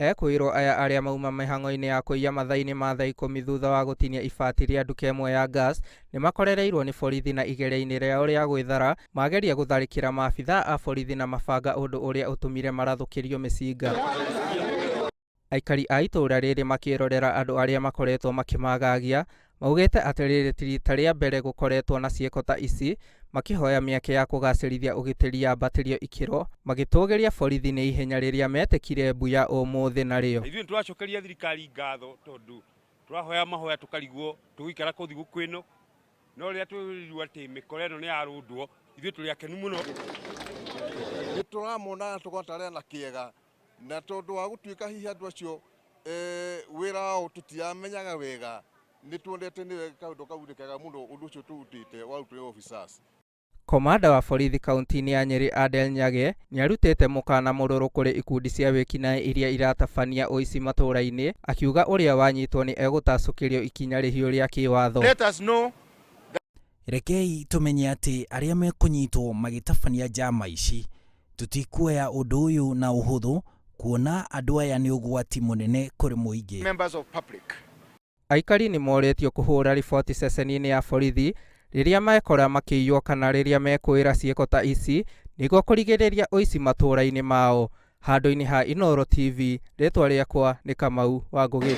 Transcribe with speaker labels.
Speaker 1: Ekũĩrwo aya arĩa mauma mĩhang'o-inĩ ya kũiya mathaa-inĩ ma thaa 10 thutha wa gũtinia ibati rĩa nduka ĩmwe ya gas nĩmakorereirwo nĩ borithi na igeria-inĩ rĩao rĩa gwĩthara mageria gũtharĩkĩra maabithaa a borithi na mabanga ũndũ ũrĩa ũtũmire marathũkĩrio mĩcinga. Aikari a itũũra rĩrĩ makĩrorera andũ arĩa makoretwo makĩmagagia maugĩte atĩ rĩrĩ ti rita rĩa mbere gũkoretwo na ciĩko ta ici makĩhoya mĩeke ya kũgacĩrithia ũgitĩri yambatĩrio ikĩro magĩtũgĩria borithi nĩ ihenya rĩrĩa metĩkire mbu ya ũmũthĩ narĩo.
Speaker 2: Ithuĩ nĩtũracokeria thirikari ngatho tondũ tũrahoya mahoya tũkarigwo tũgũikara kũ thigũkũ ĩno, no rĩrĩa twĩrirwo atĩ mĩkora ĩno nĩ yarũndwo ithuĩ tũrĩ akenu mũno.
Speaker 3: Nĩ tũramona na tũgatarĩa na kĩega na tondũ wa gũtuĩka hihi andũ acio wĩra wao tũtiramenyaga wega, nĩ tuonete nĩ wega kaũndũ kau nĩ kega mũno ũndũ ũcio tũrutĩte warutwo nĩ officers.
Speaker 1: Komanda wa borithi kaunti-inĩ ya Nyeri Adel Nyage nĩarutĩte mũkana mũrũrũ kũrĩ ikundi cia wĩkinaĩ iria iratabania ũici matũũra-inĩ akiuga ũrĩa wanyitwo nĩ egũtacũkĩrio ikinya rĩhiũ rĩa kĩwatho.
Speaker 4: Let us know.
Speaker 5: Rekei tũmenye atĩ arĩa mekũnyitwo magĩtabania njama ici tũtikuoya ũndũ ũyũ na ũhũthũ kuona andũ aya nĩ ũgwati mũnene kũrĩ mũingĩ.
Speaker 4: Members of public.
Speaker 1: Aikari nĩ morĩtio kũhũra riboti ceceni-inĩ ya borithi rĩrĩa mekora makĩiywo kana rĩrĩa mekũĩra ciĩko ta ici nĩguo kũrigĩrĩria ũici matũũra-inĩ mao. Handũ-inĩ ha Inooro TV, rĩtwa rĩakwa nĩ Kamau wa Ngũgĩ.